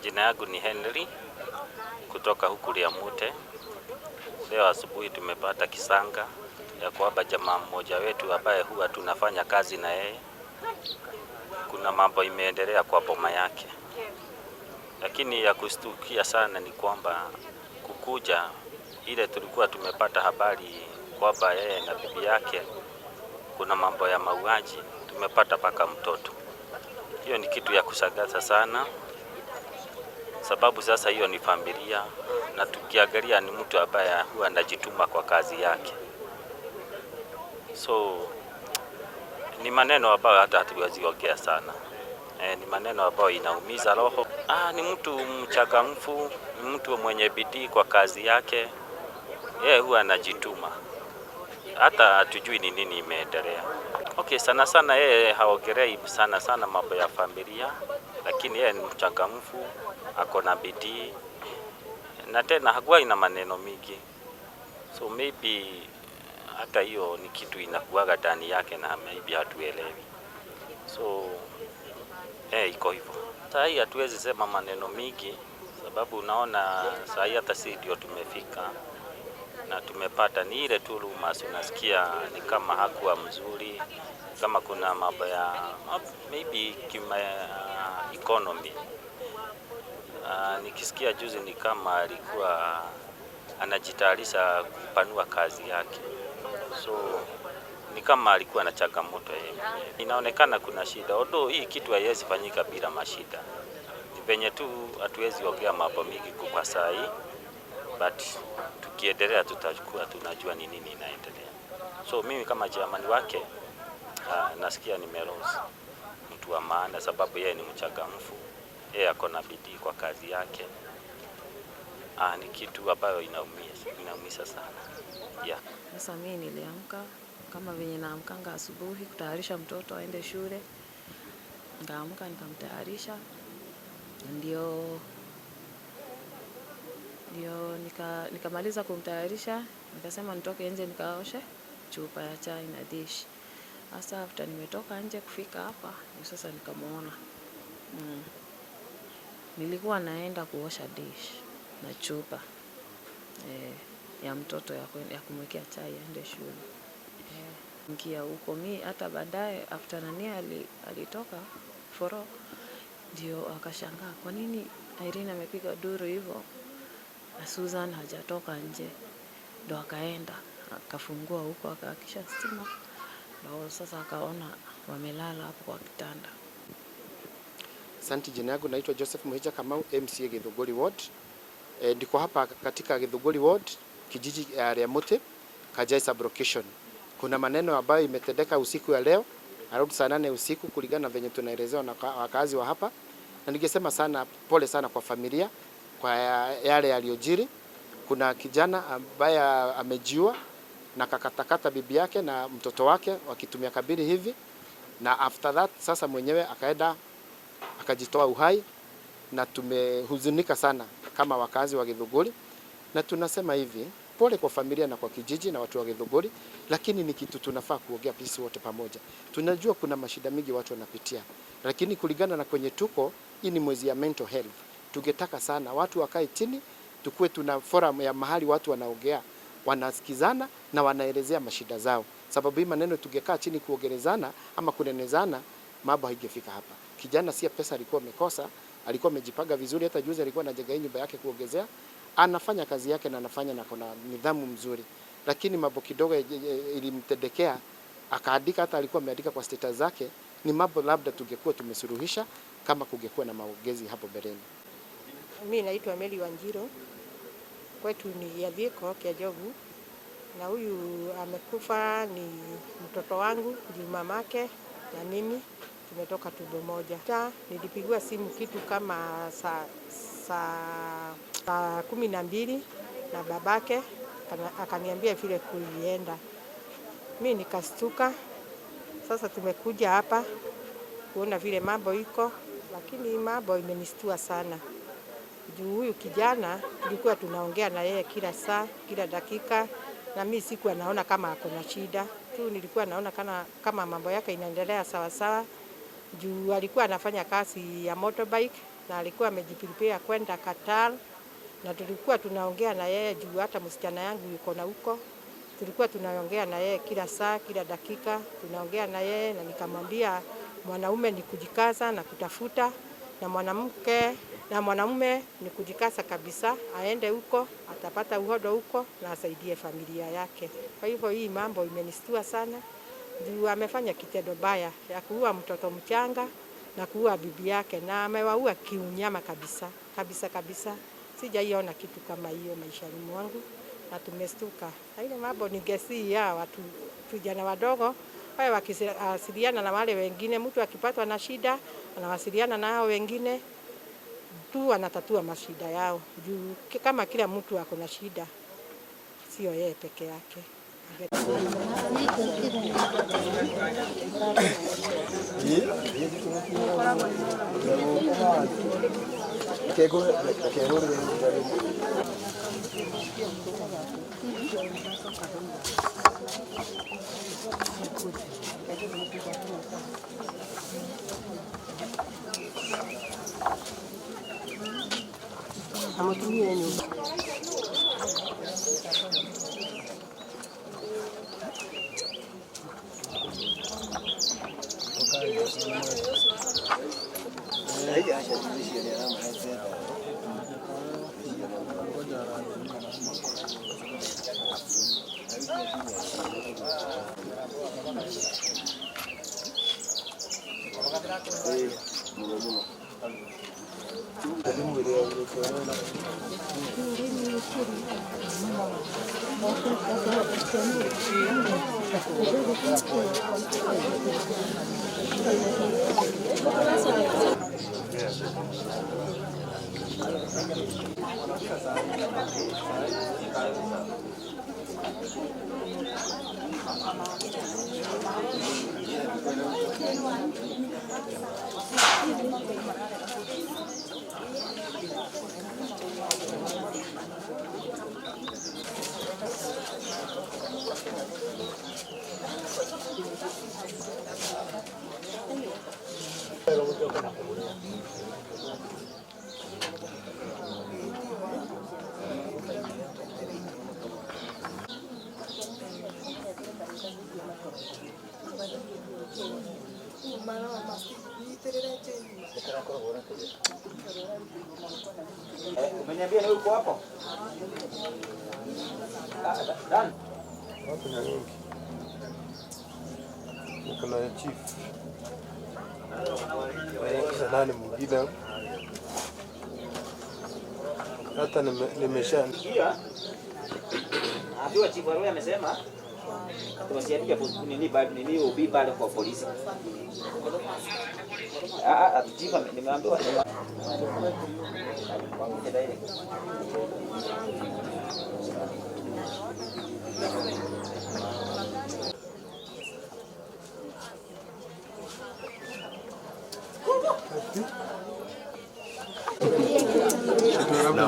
Majina yangu ni Henry kutoka huku Liamute. Leo asubuhi tumepata kisanga ya kwamba jamaa mmoja wetu ambaye huwa tunafanya kazi na yeye, kuna mambo imeendelea kwa boma yake, lakini ya kustukia sana ni kwamba kukuja ile tulikuwa tumepata habari kwamba yeye na bibi yake kuna mambo ya mauaji, tumepata mpaka mtoto. Hiyo ni kitu ya kushangaza sana, sababu sasa hiyo ni familia, na tukiangalia ni mtu ambaye huwa anajituma kwa kazi yake, so ni maneno ambayo hata hatuwezi ongea sana. Ni maneno ambayo inaumiza roho. Ni mtu mchangamfu, ni mtu mwenye bidii kwa kazi yake, yeye huwa anajituma, hata hatujui ni nini imeendelea. Okay, sana sana yeye haongelei sana sana mambo ya familia, lakini yeye ni mchangamfu, ako na bidii na tena hakuwa ina maneno mingi, so maybe hata hiyo ni kitu inakuwaga ndani yake na maybe hatuelewi, so iko hivyo. Saa hii hatuwezi sema maneno mingi, sababu unaona saa hii hata si ndio tumefika na tumepata ni ile tu rumors, unasikia ni kama hakuwa mzuri, kama kuna mambo ya maybe kima economy. Nikisikia juzi ni kama alikuwa anajitayarisha kupanua kazi yake, so ni kama alikuwa na changamoto yeye mwenyewe. Inaonekana kuna shida, although hii kitu haiwezi fanyika bila mashida. Ni venye tu hatuwezi ongea mambo mingi kwa saa hii, but tukiendelea tutakuwa tunajua ni nini inaendelea. So mimi kama chairman wake nasikia nimelose mtu wa maana, sababu yeye ni mchangamfu, yeye ako na bidii kwa kazi yake. Ni kitu ambayo inaumiza sana, yeah. Sasa mimi niliamka kama venye naamkanga asubuhi kutayarisha mtoto aende shule. Nikaamka nikamtayarisha, ndio nikamaliza kumtayarisha, nikasema nitoke nje nikaoshe chupa ya chai na dish. Sasa after nimetoka nje kufika hapa, ndio sasa nikamuona. Nilikuwa naenda kuosha dish na chupa ya mtoto ya kumwekea chai aende shule. Ingia huko mi hata baadaye after nani alitoka foro, ndio akashangaa kwa nini Irene amepiga duru hivyo na Susan hajatoka nje. Ndo akaenda akafungua huko akawakisha stima, ndo sasa akaona wamelala hapo kwa kitanda. Asante, jina yangu naitwa Joseph Muhija Kamau, MCA Githunguri Ward. Ndiko hapa katika Githunguri Ward, kijiji ya Riamute, Kajai sub-location. Kuna maneno ambayo imetendeka usiku ya leo around saa 8 usiku kulingana na venye tunaelezewa na wakazi wa hapa, na ningesema sana pole sana kwa familia kwa yale yaliyojiri. Kuna kijana ambaye amejiua na kakatakata bibi yake na mtoto wake wakitumia kabili hivi, na after that sasa mwenyewe akaenda akajitoa uhai, na tumehuzunika sana kama wakazi wa Githunguri, na tunasema hivi pole kwa familia na kwa kijiji na watu wa Githunguri, lakini ni kitu tunafaa kuongea sisi wote pamoja. Tunajua kuna mashida mingi watu wanapitia, lakini kulingana na kwenye tuko, hii ni mwezi ya mental health. Tungetaka sana watu wakae chini, tukuwe tuna forum ya mahali watu wanaongea, wanasikizana na wanaelezea mashida zao, sababu hii maneno tungekaa chini kuongelezana ama kunenezana, mambo haingefika hapa. Kijana si pesa alikuwa amekosa, alikuwa amejipanga vizuri. Hata juzi alikuwa anajenga nyumba yake kuongezea, anafanya kazi yake na anafanya na kuna nidhamu mzuri, lakini mambo kidogo ilimtendekea akaandika, hata alikuwa ameandika kwa status zake, ni mambo labda tungekuwa tumesuluhisha kama kungekuwa na maongezi hapo mbeleni. Mimi naitwa Mary Wanjiru, kwetu ni Yathiko Kiajogu, na huyu amekufa ni mtoto wangu, ndio mamake na mimi tumetoka tumbo moja. Nilipigiwa simu kitu kama saa 12 na babake akaniambia vile kulienda. Mimi nikastuka. Sasa tumekuja hapa kuona vile mambo iko, lakini mambo imenistua sana. Juu huyu kijana tulikuwa tunaongea na yeye kila saa, kila dakika, na mimi sikuwa naona kama ako na shida tu, nilikuwa naona kama mambo yake inaendelea sawa sawa. Juu alikuwa anafanya kazi ya motorbike na na alikuwa amejiprepare kwenda Qatar, na tulikuwa tunaongea na yeye juu hata msichana yangu yuko na huko. Tulikuwa tunaongea na yeye kila saa, kila dakika tunaongea na yeye, na nikamwambia mwanaume ni kujikaza na kutafuta, na mwanamke na mwanamume ni kujikaza kabisa, aende huko atapata uhodo huko na asaidie familia yake. Kwa hivyo hii mambo imenistua sana juu amefanya kitendo baya ya kuua mtoto mchanga na kuua bibi yake, na amewaua kiunyama kabisa kabisa kabisa. Sijaiona kitu kama hiyo maishani mwangu, na tumestuka. Na ile mambo ningesi ya watu vijana wadogo wawe wakiwasiliana na wale wengine, mtu akipatwa na shida anawasiliana na hao wengine tu, anatatua mashida yao juu kama kila mtu ako na shida, sio yeye peke yake. Umeniambia ni uko hapo? Dan. Watu ni wengi. Niko na chief. Na nani mwingine? Hata nimesha Ambiwa chief Arroyo amesema tuwasiandike nini bado nini ubi pale kwa polisi. Ah, chief nimeambiwa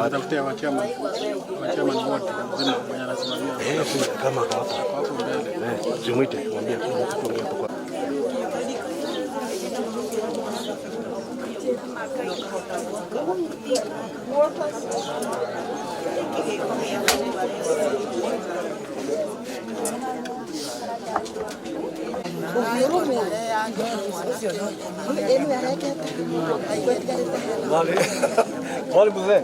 Watafutia wachama wote lazima mwenye anasimamia kama hapo hapo mbele. Simwite, mwambie tuongee hapo kwa. Wale mzee.